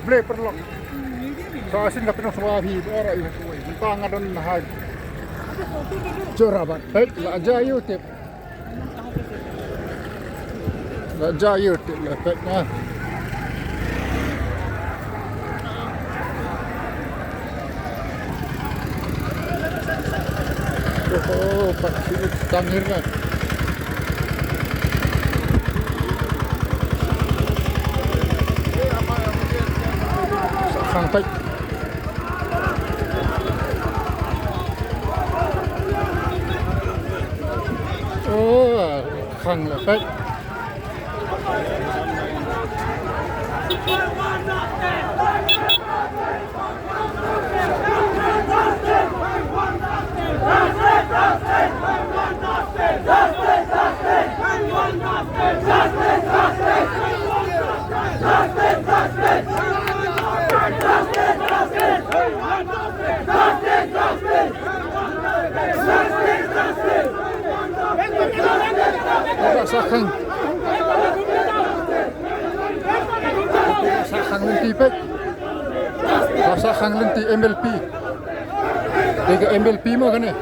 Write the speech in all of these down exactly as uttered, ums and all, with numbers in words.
Blei paralok. Sa shisien ka pyndonkam sngewbha hi ba ora ïa ka wei. Mynta nga don ha Jorabat. Peit la jia ïa u tip. La jia ïa u tip la peit na. Oh, pat shu tangir na. Sa khang peit. Oh, khang la peit. Sa khang. Sa khang lynti peit. Sa khang lynti M L P. Te ka M L P mo kane.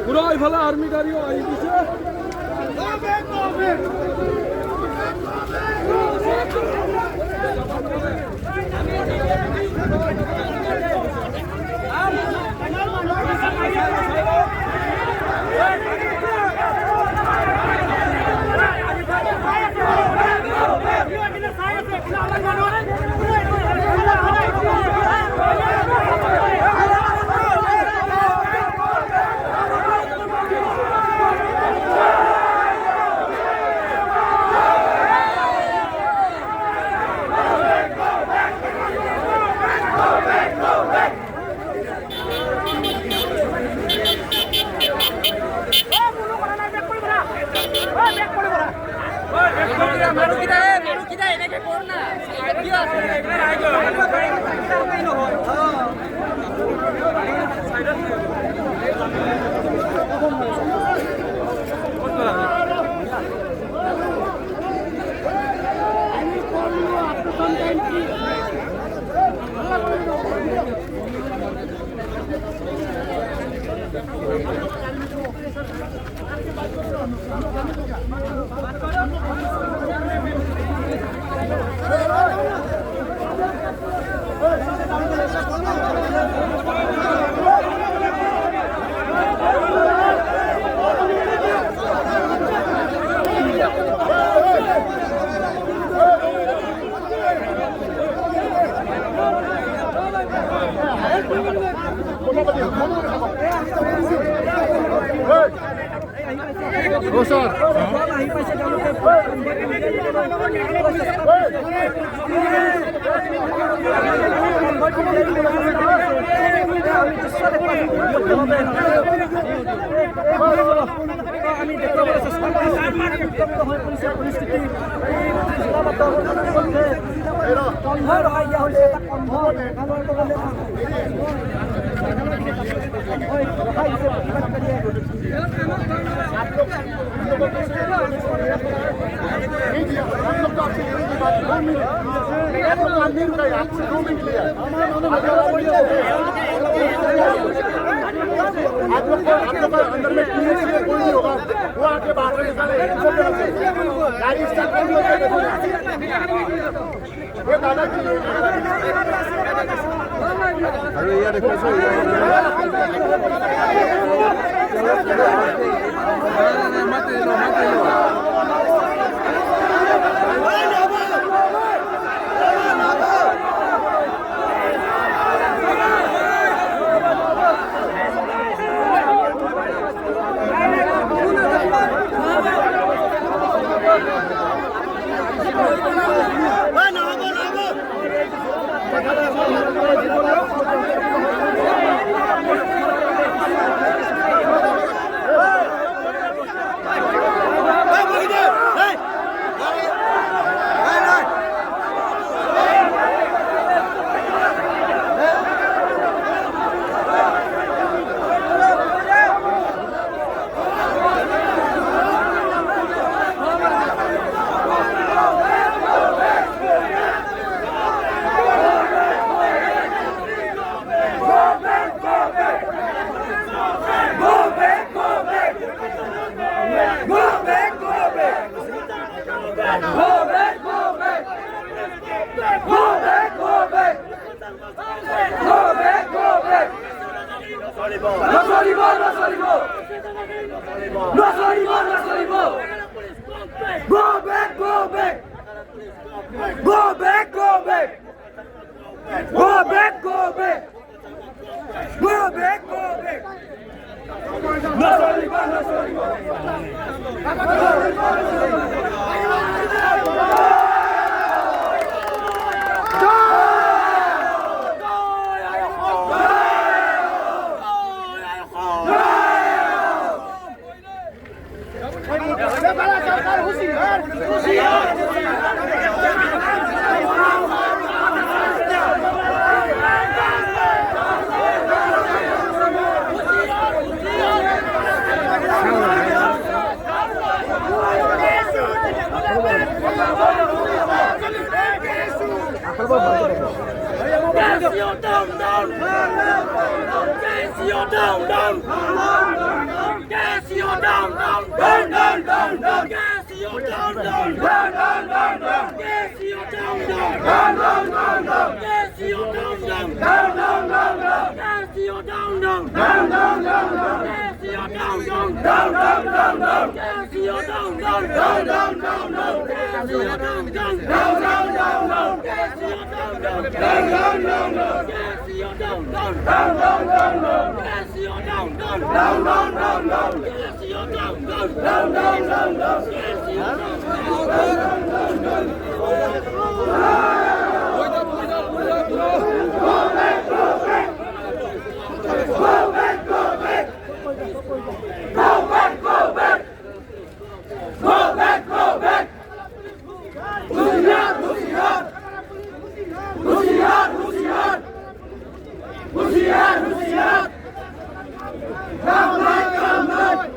Pura ifale army gari o ahi gise. आप लोग को, आप लोग का अंदर में पीएसए कोई नहीं होगा, वो आके बाहर से निकाले। गाड़ी स्टार्ट कर लो, देखो। ये दादा की। अरे यार, देखो, सो मत लो, मत लो। Go back, go back. Go back, go back. Go back, go back. No sorry, boy. No sorry, boy. No sorry, boy. No sorry, boy. No sorry, boy. Go back, go back. Go back, go back. Go back, go back. Go back, go back. No sorry, boy, no sorry, boy. K C O down, down. K C O down, down. K C O down, down. Down, down, down, down. K C O down, down. Down, down, down, down. K C O down, down. Down, down, down, down. K C O down, down. Down, down, down, down. K C O down, down. Down, down, down, down. K C O down, down. Down, down, down, down. K C O down, down. Down, down, down, down. K C O down, down. Down, down, down, down. K C O down, down. Down, down, down, down. K C O down, down. Down, down, down, down. K C O down, down. Down, down, down, down. K C O down, down. Down, down, down, down. K C O down, down. Go back, go back. Go back, go back. Go back, go back. Go back, go back. Husiar, husiar. Husiar, husiar. Husiar, husiar. Kam dai, kam dai.